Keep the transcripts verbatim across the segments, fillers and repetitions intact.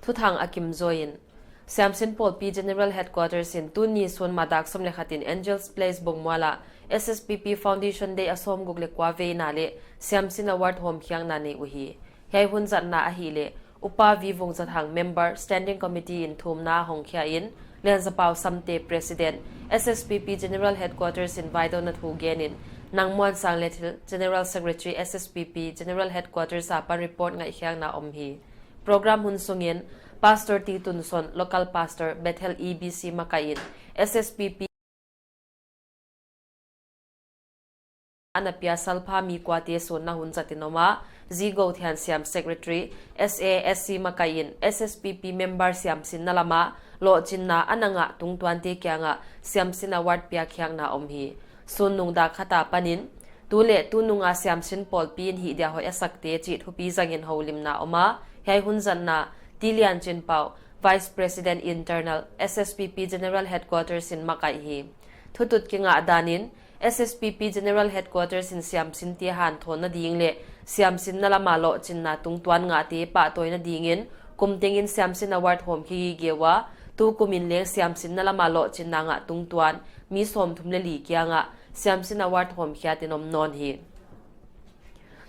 Thuthang a kimzaw in. Siamsin Pawlpi General Headquarters in tuni sunma dak sawm leh khat in Angels Place Bungmual ah S S P P Foundation Day a sawmguk leh kua veina leh Siamsin Award hawmkhiakna nei uhi. Hiai hun zatna ahihleh Upa V Vungzathang, Member, Standing Committee in thumna hongkhia in, Lianzapau Samte, President, S S P P General Headquarters in vaidawtna thu gen in, Nangmuansang Lethil, General Secretary, S S P P General Headquarters apan report ngaihkhiakna om hi. Program hun sungin Pastor T Tunson, Local Pastor, Bethel E B C makaih in, S S P P ana pia salpha mi kuate sunna hun zat in om a, G Gothiansiam, Secretary, S A S C makaih in, S S P P member siamsinna lama lohchinna ana ngah tungtuante kiangah Siamsin Award piakkhiakna om hi. Sunnung dak khat apanin, tu leh tununga Siamsin Pawlpi in hih dia hoih a sakte chih thupi zangin houlimna om a, hiai hun zatna T Lianchinpau, Vice President Internal, S S P P General Headquarters in makaih hi. Thutut kingah danin, S S P P General Headquarters in siamsinte hanthawnna ding leh siamsinna lama lohchinna tungtuan ngahte pahtawina dingin, kum tengin Siamsin Award hawmkhia gige ua, tukumin leng siamsinna lama lohchinna ngah tungtuan mi sawmthum leh li kiangah Siamsin Award hawmkhiat in om nawn hi.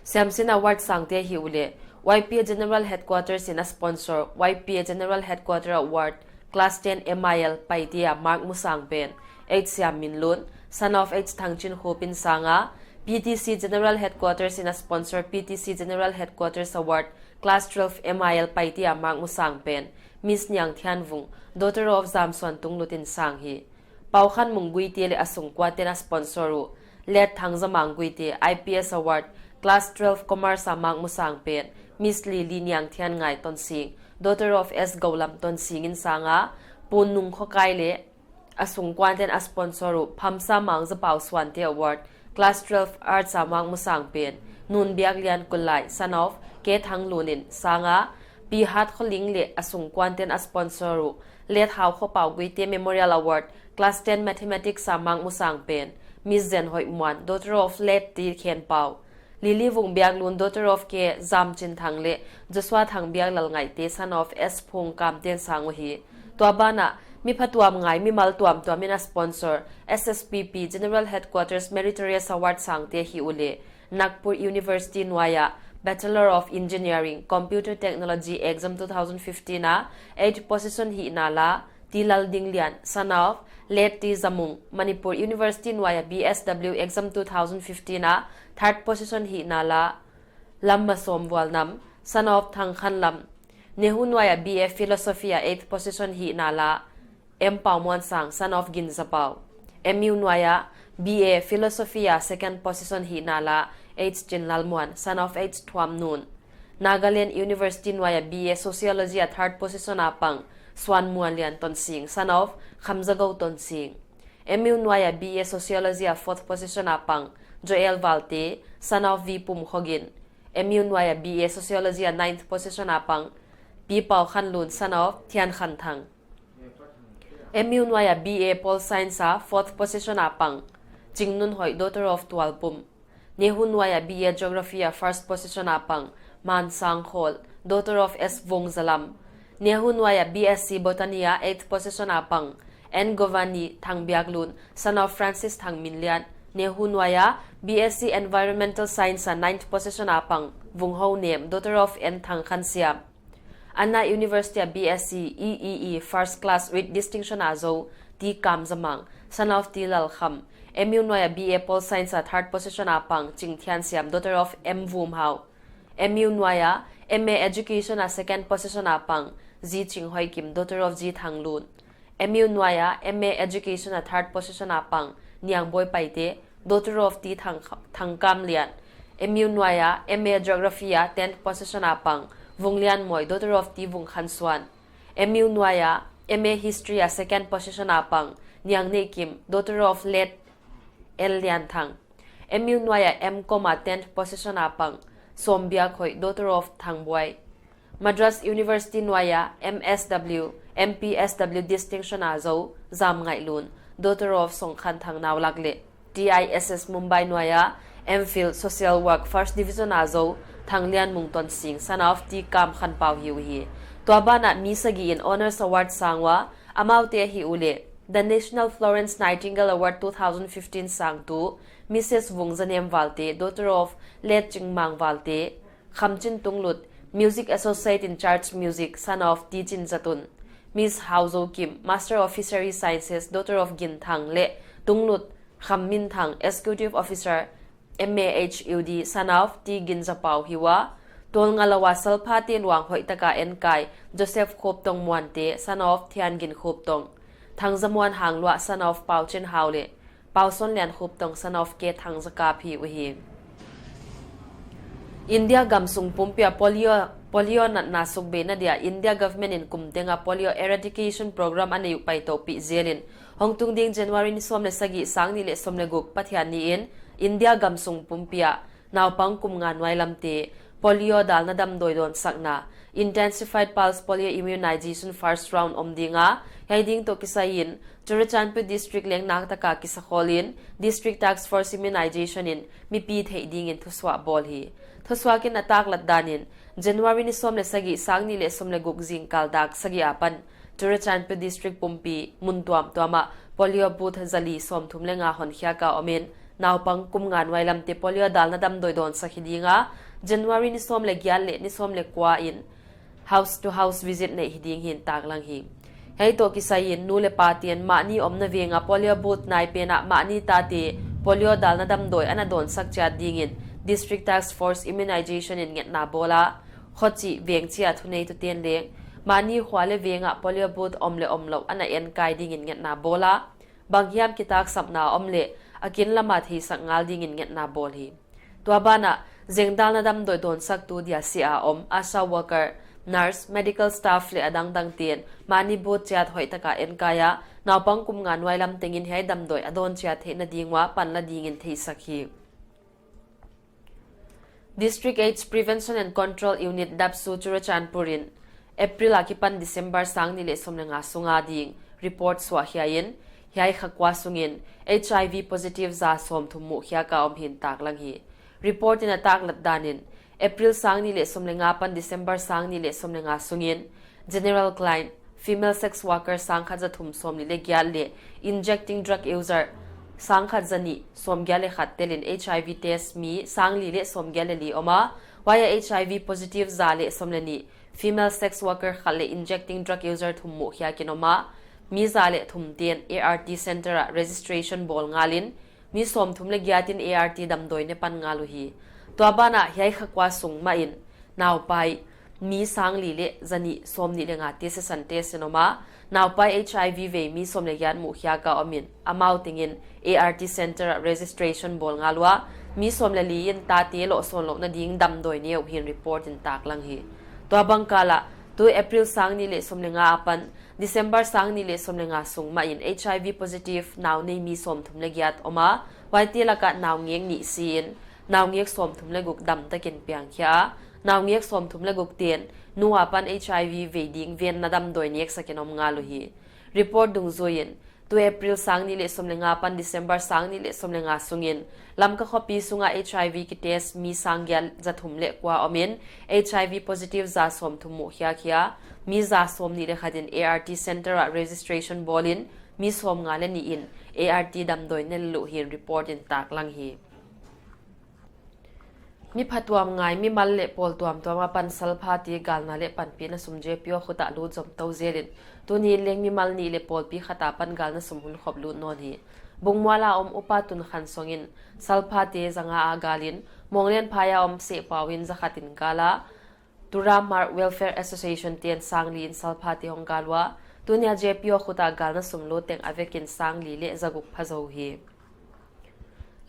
Siamsin Award sangte hi uleh, Y P A General Headquarters in a sponsor Y P A General Headquarter Award, Class ten M I L Paite a mark musang pen H Siamminlun, son of H Thangchinkhup in sang a, P T C General Headquarters in a sponsor P T C General Headquarters Award, Class twelve M I L Paite a mark musang pen Miss Niangthianvung, daughter of Zamsuan Tunglut in sang hi. Paukhanmung Guite leh a sungkuanten a sponsor uh, Late Thangzamang Guite, I P S Award, Class twelve Commerce a mark musang pen Miss Lily Niangthianngai Tonsing, daughter of S Goulam Tonsing in sang a, Punnung Khokai leh a sungkuanten a sponsor uh, Phamsa Mangzapau Suante Award, Class twelve Arts a mark musang pen Nunbiaklian Kullai, son of K Thanglun in sang a, Pi Hat Kholing leh a sungkuanten a sponsor uh, Late Haukhopau Guite Memorial Award, Class ten Mathematics a mark musang pen Miss Zenhoihmuan, daughter of Late T Khenpau, Lily Vungbiaklun, daughter of K Zamchinthang leh Joshua Thangbiaklal Ngaihte, son of S Phungkam ten sang uhi. Tua banah, mi phatuamngai mimal tuamtuam in a sponsor S S P P General Headquarters Meritorious Award sangte hi uleh, Nagpur University nuaia Bachelor of Engineering, Computer Technology Exam two thousand fifteen a eighth position hihna la, T Laldinglian, son of Late T Zamung, Manipur University nuaia B S W Exam two thousand fifteen a third position hihna la, Lammasom Vualnam, son of Thangkhanlam, NEHU nuaia B A Philosophy a eighth position hihna la, M Paumuansang, son of Ginzapau, M U nuaia B A Philosophy a second position hihna la, H Chinlalmuan, son of H Thuamnun, Nagaland University nuaia B A Sociology a third position a pang Suanmuanlian Tonsing, son of Khamzagou Tonsing, M U nuaia B A Sociology a fourth position a pang Joel Valte, son of V Pumkhogin, M U nuaia B A Sociology a ninth position a pang Pi Paukhanlun, son of Thiankhanthang, M U nuaia B A Pol Science a fourth position a pang Chingnunhoih, daughter of Tualpum, NEHU nuaia B A Geography a first position a pang Mansangkhol, daughter of S Vungzalam, NEHU nuaia B S C Botany a eighth position a pang N Govani Thangbiaklun, son of Francis Thangminlian, NEHU nuaia B S C Environmental Science a ninth position a pang Vunghounem, daughter of N Thangkhansiam, Anna University a B S C E E E first class with distinction a zou T Kamzamang, son of T Lalkham, M U nuaia B A Pol Science a third position a pang Chingthiansiam, daughter of M Vumhau, M U nuaia M A Education a second position a pang G Chinghoihkim, daughter of G Thanglun, M U nuaia M A Education a third position a pang Niangboi Paite, daughter of T Thang-, Thangkamlian, M U nuaia M A Geography a tenth position a pang Vunglianmoi, daughter of T Vungkhansuan, M U nuaia M A History a second position a pang Niangneikim, daughter of Late L Lianthang, M U nuaia M Com a tenth position a pang Sombiakhoih, daughter of Thangbuai, Madras University nuaia M S W, M P S W distinction a zou Zamngaihlun, daughter of Songkhanthang Naulak leh T I S S Mumbai nuaia M Phil Social Work first division a zou Thanglianmung Tonsing, son of T Kamkhanpau hi uhi. Tua banah mi sagih in Honours Award sang ua, amaute ahi uleh, The National Florence Nightingale Award two thousand fifteen sangtu, Missus Vung Zanem Valte, daughter of Late Chingmang Valte, Khamchin Tunglut, Music Associate in Charge Music, son of Tichin Zatun, Miss Hau Zo Kim, Master of Fishery Sciences, daughter of Gin Thang leh Tunglut Kham Min Thang, Executive Officer, M A H U D, son of T Gin Zapau hi ua, tawlnga lou a salphate luang hoihtaka enkai, Joseph Khuptong Muante, son of Thian Gin Khuptong, Thang Za Muan Hang Lua, son of Pau Chin Hau leh Pau Son Lian Khuptong, son of K Thang Za Kap hi uhi. India gamsung pumpi a polio, polio natna sukbeina dia India government in kum tenga polio eradication program a nei uh paitoupih zelin, hongtung ding January ni sawm leh sagih, sang nih leh sawm leh guk, Pathianni in India gamsung pumpi a naupang kum nga nuailamte polio dalna damdawi dawnsakna, Intensified Pulse Polio Immunization first round om dinga, hiai ding toh kisai in Churachandpur District leng naktaka kisakhawl in, District Task Force Immunization in mipi theih dingin thusuah bawl hi. Thusuak in a taklat danin, January ni sawm leh sagih, sang nih leh sawm leh guk zingkal dak sagih apan, Churachandpur District pumpi mun tuamtuam ah polio booth zali sawmthum leh nga honkhiaka omin, naupang kum nga nuailamte polio dalna damdawi dawnsak hi dinga, January ni sawm leh giat leh ni sawm leh kua in house to house visit neih hi ding hi'n taklang hi. Hiai toh kisai in nu leh pate'n mahni omna venga polio booth naipen ah mahni tate polio dalna damdawi ana dawnsak chiat dingin District Task Force Immunization in ngetna bawla, khochih veng chih a thuneitu ten leng mahni khua leh venga polio booth om leh omlouh ana enkai dingin ngetna bawla, banghiam kitaksapna om leh a kin lama theisak ngal dingin ngetna bawl hi. Tua banah, zengdalna damdawi dawnsaktu dia si a om, ASHA worker, nurse, medical staff leh a dangdang ten mahni booth chiat hoihtaka enkai a, naupang kum nga nuailam tengin hiai damdawi a dawn chiat theihna ding ua panla dingin theisak hi. District AIDS Prevention and Control Unit, DAPCU, Churachandpur in April akipan December sang nih leh sawm leh nga sunga ding report suah hiai in, hiai kha kua sungin HIV positive za sawmthum muhkhiaka om hi'n taklang hi. Report in a taklat danin, April sang nih leh sawm leh nga apan December sang nih leh sawm leh nga sungin, general client, female sex worker sang khat za thum sawmli leh giat leh injecting drug user sang khat za nih sawmgiat leh khat telin HIV test mi sang li leh sawmgiat leh li om a, huai a HIV positive za leh sawm leh nih, female sex worker khat leh injecting drug user thum muhkhiakin om a, mi za leh thum ten ART center ah registration bawl ngalin, mi sawmthum leh giatin ART damdawi ne pan ngal uhi. Tua banah hiai kha kua sung mahin, naupai mi sang li leh za nih sawmnih leh nga te sisan test in om a, naupai HIV vei mi sawm leh giat muhkhiaka omin, amau tengin ART center ah registration bawl ngal ua, mi sawm leh li in tate lohsawn louhna ding damdawi ne uh hi'n report in taklang hi. Tua bang kal ah, tu April sang nih leh sawm leh nga apan December sang nih leh sawm leh nga sung mahin HIV positive nau nei mi sawmthum leh giat om a, huaite laka naungek nih si in, naungek sawmthum leh guk damtakin piangkhia a, naungek sawmthum leh guk ten nu apan HIV vei ding venna damdawi neksakin om ngal uhi. Report dungzuiin, tu April sang nih leh sawm leh nga apan December sang nih leh sawm leh nga sungin, Lamka khopi sunga HIV kitest mi sang giat za thum leh kua omin, HIV positive za sawmthum muhkhiakhia, mi za sawmnih leh khatin ART center ah registration bawlin, mi sawmnga leh nih in ART damdawi ne lel uh hi'n report in taklang hi. Mi phatuam ngai mimal leh pawl tuamtuam apan salphate galna leh panpihna sum JPO khut ah lut zom tou zelin, tuni'n leng mimal nih leh pawlpi khat apan galna sum hunkhop lut nawn hi. Bungmual a om upa Tun Khan Song in salphate zanga a galin, Monglenphai a om Sehpau in za khatin gal a, Tura Hmar Welfare Association ten sang li in salphate hong gal ua, tunia JPO khut ah galna sum lut teng a vekin sang li leh za guk pha zou hi.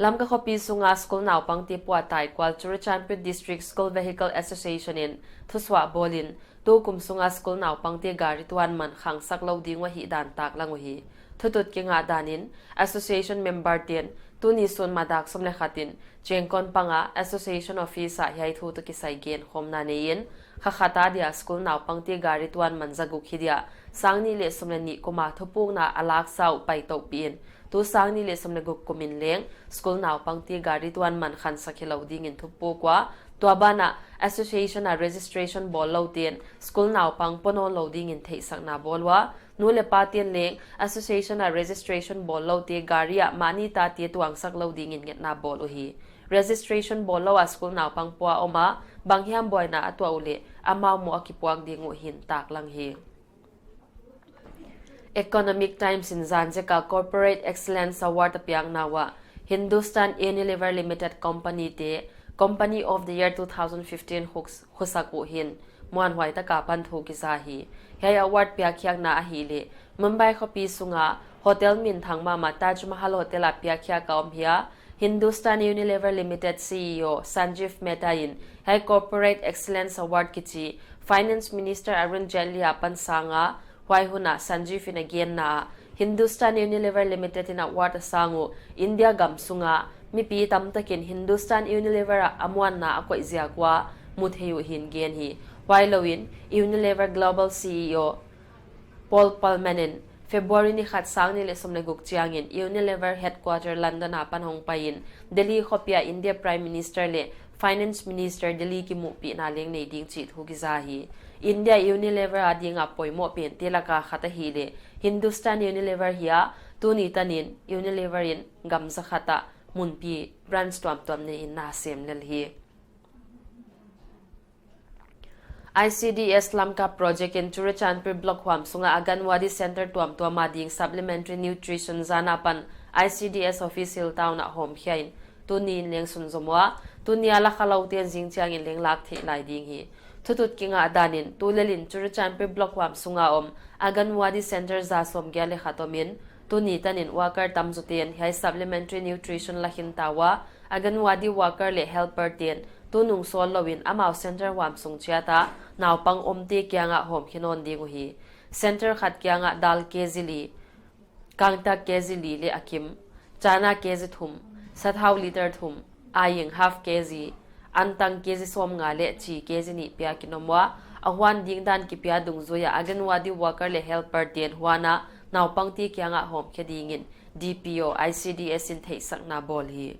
Lamka khopi sunga school naupangte pua taikual Churachandpur District School Vehicle Association in thusuah bawlin, tukum sunga school naupangte gari tuan man khangsak lou ding uh ahihdan taklang uhi. Thutut kingah danin, association member ten tuni sun ma dak sawm leh khatin Chengkon panga association office ah hiai thu toh kisai genkhawmna nei in, kha khat a dia school naupangte gari tuan man za guk hi dia, sang nih leh sawm leh nih kum a thupukna a laksa uh paitoupih in, tu sang nih leh sawm leh guk kum in leng school naupangte gari tuan man khansak hilou dingin thupuk ua, Tua banah association a registration bawl lou te'n school naupang pua nawn lou dingin theihsakna bawl ua, nu leh pa te'n leng association a registration bawl lou te gari ah mahni tate tuangsak lou dingin ngetna bawl uhi. Registration bawl lou a school naupang pua om a, banghiam buaina a tuah uleh amau moh a kipuak ding uh hi'n taklang hi. Economic Times in zan zek a Corporate Excellence Award a piakna uah Hindustan Unilever Limited Company te Company of the Year two thousand fifteen khuk-, khosak uh hi'n muanhuai taka pan thu kiza hi. Hiai award piakkhiakna ahihleh Mumbai khopi sunga hotel minthang mahmah Taj Mahal Hotel a piakkhiak a om hi a, Hindustan Unilever Limited C E O Sanjeev Mehta in hiai Corporate Excellence Award kichi Finance Minister Arun Jaitley apan sang a, huai hun ah Sanjeev in a genna ah Hindustan Unilever Limited in award a sang uh India gam sunga mipi tamtakin Hindustan Unilever a a muanna a koih ziak ua mu thei uh hi'n gen hi. Huailouin Unilever Global C E O Paul Polman in February ni khat sang nih leh sawm leh guk chiangin Unilever headquarter London apan hongpai in Delhi khopi ah India Prime Minister leh Finance Minister Delhi kimuhpihna leng nei ding chih thu kiza hi. India Unilever adinga poimoh pente laka khat ahihleh Hindustan Unilever hi a, tuni tanin Unilever in gam zakhat ah munpi branch tuamtuam nei in na sem lel hi. I C D S Lamka Project in Churachandpur Block huam sunga Anganwadi Center tuamtuam ading supplementary nutrition zan apan I C D S office Hilltown ah hawmkhia in tuni in leng sunzom ua, tuni a la kha lou te'n zingchiangin leng lak theih lai ding hi. Thutut kingah danin tulel in Churachandpur Block huam sunga om Anganwadi Center za sawmgiat leh khat om in, tuni tanin worker tamzaw te'n hiai supplementary nutrition la khin ta ua, Anganwadi worker leh helper te'n tunung sawl louin amau center huam sung chiat a naupang omte kiangah hawmkhe nawn ding uhi. Center khat kiangah dal K G li, kangtak K G li leh a kim, chana K G thum, sathau liter thum, aieng half K G, antang K G sawmnga leh chi K G nih piakin om ua, a huan ding dan kipia dungzui a Anganwadi worker leh helper te'n huan a naupangte kiangah hawmkhe dingin D P O I C D S in theihsakna bawl hi.